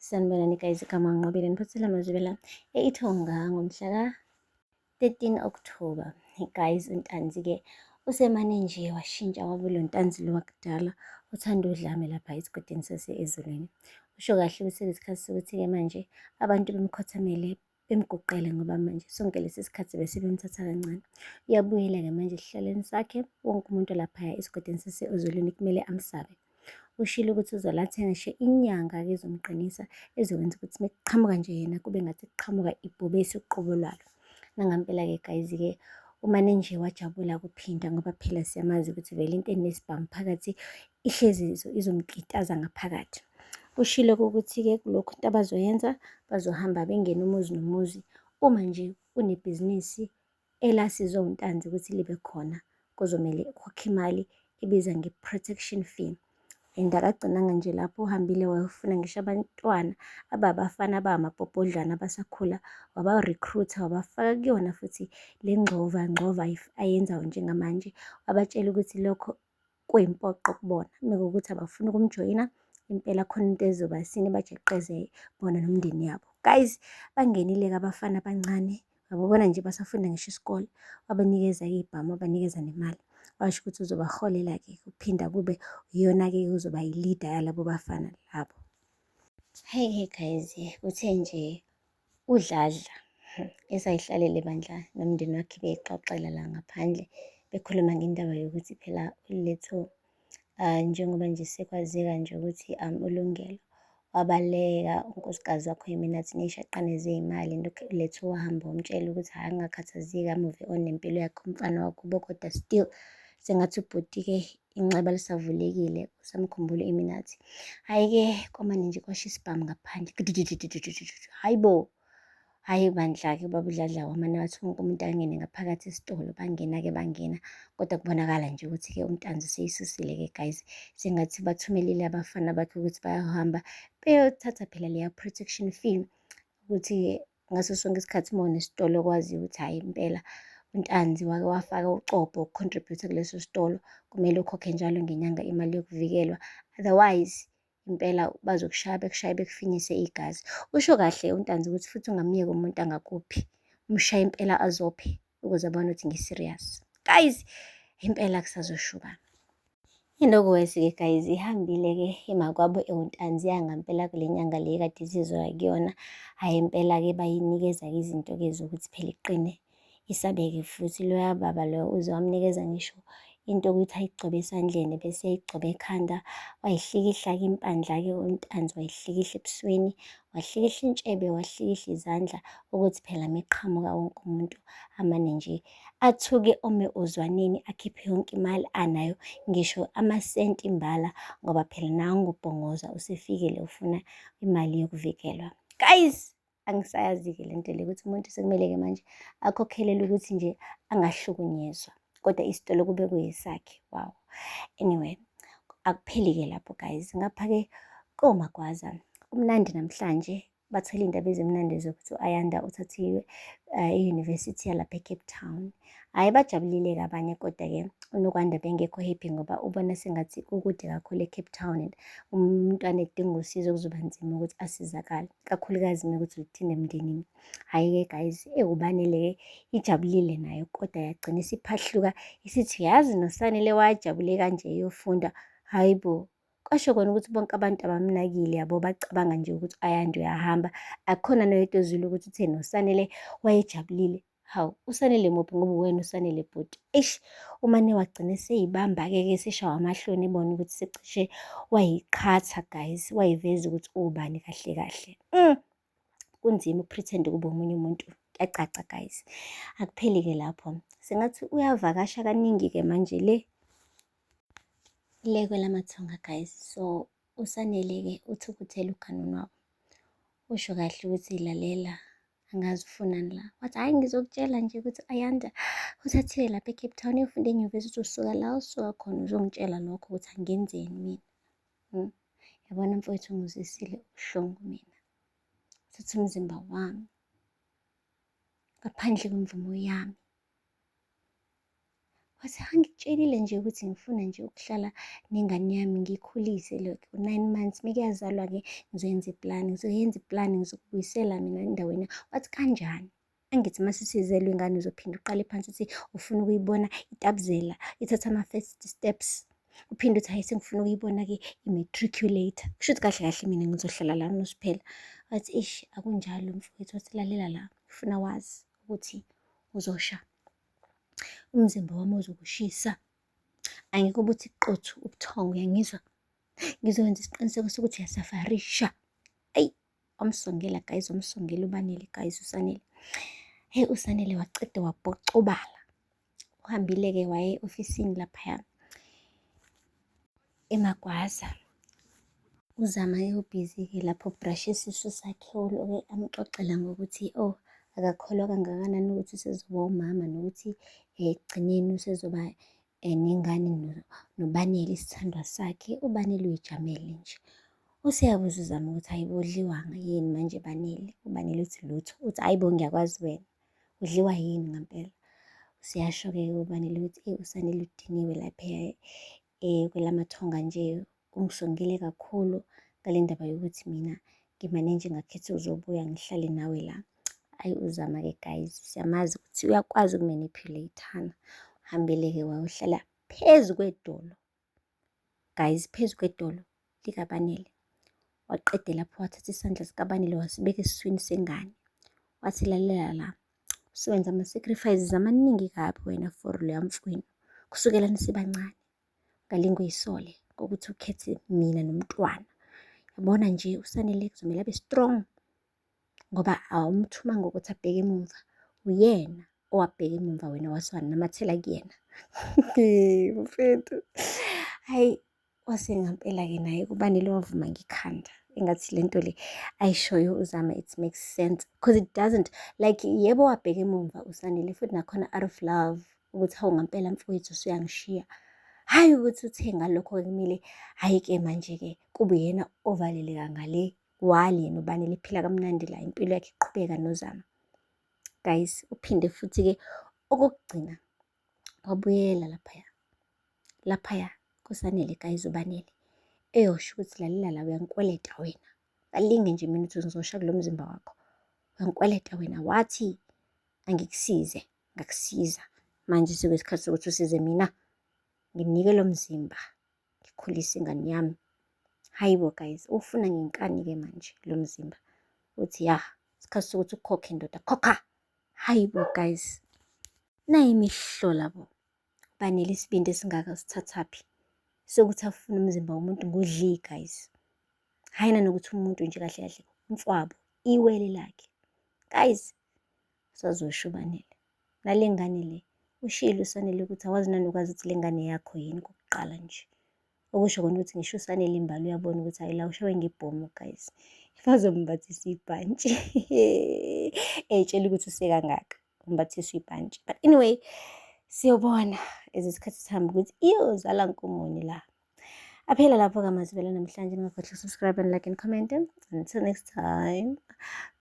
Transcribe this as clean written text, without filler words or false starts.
Sanibonani guys, igama Nqobile niphathela amazwibela e-Ithonga ngomhla ka-13 October. Guys, uNtanzi-ke usemane nje washintsha waba lo Ntanzi lo wakudala othanda udlame lapha esigodini sase-Ezulwini. Usho kahle ukuthi sekuyisikhathi sokuthi-ke manje abantu bemkhothamele bemguqele ngoba manje sonke lesi sikhathi bese bemthatha kancane. Uyabuyela-ke manje esihlalweni sakhe, wonke umuntu laphaya esigodini sase-Ezulwini kumele amsabe. Ushilo ukuthi uzolatha ngisho inyanga-ke ezomqinisa ezokwenza ukuthi mekuqhamuka nje yena kube ngathi kuqhamuka ibhubesi uqobo lwalo. Nangampela-ke guys-ke umane nje wajabula kuphinda ngoba phela siyamazi ukuthi vele into enesibhamu phakathi ihlezi izomkitaza ngaphakathi. Ushilo ukuthi-ke kulokhu into abazoyenza bazohamba bengene umuzi nomuzi uma nje unebhizinisi elasizwa uNtanzi ukuthi libe khona kuzomele ukhokhe imali ebizwa nge-protection fee. And akagcinanga nje lapho uhambile wayofuna ngisho abantwana ababafana abamapopodlwana abasakhula waba-recruit-a wabafaka kuyona futhi le ngxova ngxova ayenzayo njengamanje wabatshela ukuthi lokho kuyimpoqo kubona mekuwukuthi abafuni ukumjoyina impela khona into ezobasina bajeqeze bona nomndeni yabo. Guys, bangenile-ke abafana abancane babona nje basafunda ngisho isikole wabanikeza-ke ibhamu wabanikeza nemali washo ukuthi uzobaholela-ke kuphinda kube iyona-ke uzoba yi-leader yalabo bafana labo. Hey hey guys, kuthe nje uDladla esayihlalele bandla nomndeni wakhe beyixoxela la ngaphandle bekhuluma ngendaba yokuthi phela uLetho njengoba nje sekwazeka nje ukuthi uLungelo wabaleka unkosikazi wakhe uYemenathi ney'shaqane zey'mali and uLetho wahamba wamtshela ukuthi hhayi angakhathazeki a-move on nempilo yakhe umfana wakubo kodwa still sengathi ubhuti-ke inxeba lisavulekile usamkhumbula u-Iminathi. Hhayi-ke kwamane nje kwasho isibhamu ngaphandle hhayi bo hhayi bandla-ke ubaba uDladla wamane wathi wonke umuntu angene ngaphakathi esitolo bangena-ke bangena kodwa kubonakala nje ukuthi-ke uNtanzi useyisusile-ke guys sengathi bathumelile abafana bakhe ukuthi bayahamba beyothatha phela leya protection fee ukuthi ngaso sonke isikhathi uma unesitolo okwaziyo ukuthi hhayi impela uNtanzi wake wafaka ucobho uku-contribute-a kuleso sitolo, kumele ukhokhe njalo ngenyanga imali yokuvikelwa, otherwise impela bazokushaya bekushaye bekufinyise igazi. Usho kahle uNtanzi ukuthi futhi ungamyeki umuntu angakuphi, umshaye impela azophe ukuze abone ukuthi ngi-serious. Guys, impela kusazoshuba. Inokuwesi-ke guys ihambile-ke imakwabo ewuntanzi yangampela kule nyanga le kade isizoya kuyona. Hhayi impela-ke bayinikeza-ke izinto-ke zokuthi phela iqine isabeke futhi loya baba loyo uze wamnikeza ngisho into yokuthi ayigcobe esandleni bese eyigcoba ekhanda. Wayihlikihla-ke impandla-ke uNtanzi wayihlikihla ebusweni, wahlikihla intshebe, wahlikihla izandla ukuthi phela meqhamuka wonke umuntu amane nje athuke ome ozwaneni akhiphe yonke imali anayo ngisho amasenti imbala ngoba phela nangu ubhongoza usefikile ufuna imali yokuvikelwa. Guys, angisayazi-ke le nto le ukuthi umuntu sekumele-ke manje akhokhelele ukuthi nje angahlukunyezwa kodwa isitolo kube kuyesakhe. Wow. Anyway, akupheli-ke lapho guys. Ngapha-ke koMagwaza kumnandi namhlanje bathole iy'ndaba ezimnandi zokuthi u-Ayanda uthathiwe e-university yalapha e-Cape Town. Hhayi bajabulile-ke abanye kodwa-ke uNokwanda bengekho happy ngoba ubona sengathi kukude kakhulu e-Cape Town and umntwana edinga usizo kuzoba nzima ukuthi asizakale, kakhulukazi uma kuthi uludinga emndenini. Hhayi-ke guys, ewuBanele-ke ijabulile nayo kodwa yagcina isiphahluka isithi yazi noSanele wajabule kanje eyofunda, hhayi bo. Kwasho kona ukuthi bonke abantu abamnakile yabo bacabanga nje ukuthi Ayanda uyahamba. Akukhona noyedwa ozwile ukuthi uthe noSanele wayejabulile. Hawu, uSanele muphi ngoba uwena uSanele bhuti. Eish, umane wagcina eseyibamba-ke ke eseshawa amahloni ebona ukuthi secishe wayiqhatha guys, wayiveza ukuthi uwubani kahle kahle. Kunzima uku-pretend ukuba omunye umuntu, kuyacaca guys. Akupheli-ke lapho. Sengathi uyavakasha kaningi-ke manje le. Le kwelamathonga guys, so uSanele-ke uthukuthele uGanunwabo. Usho kahle ukuthi lalela angazi ufunani la. Wathi hhayi ngizokutshela nje ukuthi Ayanda uthathiwe lapha eCape Town uyofunda enyuvesi uthi usuka la usuka khona uzongitshela lokho ukuthi angenzeni mina. Yabona mfowethu ungizwisile ubuhlungu mina. Uthatha umzimba wami ngaphandle kwemvumo yami. Wathi angikutshelile nje ukuthi ngifuna nje ukuhlala nengane yami ngiyikhulise like 9 months. Mekuyazalwa-ke ngizoyenza iplani, ngizoyenza iplani, ngizokubuyisela mina endaweni. Wathi kanjani? Angithi uma sisizelwe ingane uzophinde uqale phansi uthi ufuna ukuyibona itabuzela, ithatha ama-first steps. Uphinde uthi hhayi, sengifuna ukuyibona-ke i-matriculate. Kusho ukuthi kahle kahle mina ngizohlala la uNosiphela. Wathi eish, akunjalo mfowethu. Wathi lalela la, ngifuna wazi ukuthi uzosha. Umzimba wami uzokushisa. Angeke ubuthi qothu ubuthongo, uyangizwa? Ngizokwenza isiqiniseko sokuthi uyasafarisha. Eyi, wamsongela guys, wamsongela uBanele guys, uSanele. Hey, uSanele waqeda wabhocobala. Uhambile-ke waye e-ofisini laphaya eMagwaza. UZama-ke ubhizi-ke lapho brush isisu sakhe, uloke amxoxela ngokuthi oh, akakholwa kangakanani ukuthi usezoba umama nokuthi ekugcineni usezoba nengane noBanele isithandwa sakhe. UBanele uyijamele nje. Useyabuza uZama ukuthi hayi bo, udliwa yini manje Banele? UBanele uthi lutho. Uthi hayi bo, ngiyakwazi wena. Udliwa yini ngampela? Useyasho-ke uBanele ukuthi eyi, uSanele udiniwe laphaya kwelamathonga nje, ungisongile kakhulu ngale ndaba yokuthi mina ngimane nje ngakhetha uzobuya ngihlale nawe la. Ayi uZama-ke guys, siyamazi ukuthi uyakwazi uku-manipulate-ana. Uhambile-ke wayohlala phezu kwedolo guys, phezu kwedolo likaBanele. Waqede lapho wathatha isandla sikaBanele wasibeka esiswini sengane. Wathi lalela la, usuwenza ama-sacrifices amaningi kabi wena for loya mfowenu kusukela nisebancane. Ungalinge uyisole ngokuthi ukhethe mina nomntwana. Yabona nje uSanele kuzomele abe strong ngoba awumthumanga ukuthi abheke emumva, uyena owabheka emumva wena wase wanamathela kuyena. Mfethu, hhayi wase ngampela-ke naye kuBanele wavuma ngekhanda. Engathi le nto le ayishoyo uZama it makes sense because it doesn't. Like yebo wabheka emumva uSanele futhi nakhona out of love ukuthi hawu ngampela mfowethu usuyangishiya. Hhayi ukuthi uthe ngalokho-ke kumele hhayi-ke manje-ke kube uyena ovaleleka ngale wale yena uBanele ephila kamnandi la impilo yakhe iqhubeka noZama. Guys, uphinde futhi-ke okokugcina wabuyela laphaya laphaya kuSanele guys, uBanele eyosho ukuthi lalela la, uyangikweleta wena. Kalinge nje mina ukuthi ngizosha kulo mzimba wakho. Uyangikweleta wena, wathi angikusize, ngakusiza. Manje sekuyisikhathi sokuthi usize mina, nginike lo mzimba, ngikhulise ingane yami. Hayi bo guys, ufuna ngenkani-ke manje lo mzimba. Uthi ya, isikhathi sokuthi ukhokhe ndoda, khokha. Hayi bo guys, nayi imihlola bo. Banele isibindi esingaka usithathaphi sokuthi afune umzimba womuntu ngodli guys. Hhayi nanokuthi umuntu nje kahle kahle umfowabo, iwele lakhe. Guys, usazosho uBanele. Nale ngane le, ushilo uSanele ukuthi awazi nanokwazi ukuthi le ngane yakho yini kokuqala nje. Okusho kona ukuthi ngisho uSanele imbala uyabona ukuthi hhayi la ushawe ngebhomu guys. Bazombathisa ibhantshi. Ey'tshela ukuthi usekangaka, umbathiswa ibhantshi. But anyway, siyobona as isikhathi sihamba ukuthi iyozala nkomoni la. Aphela lapho-ke amazwi namhlanje. Ningakhohlwa subscribe and like and comment. Until next time.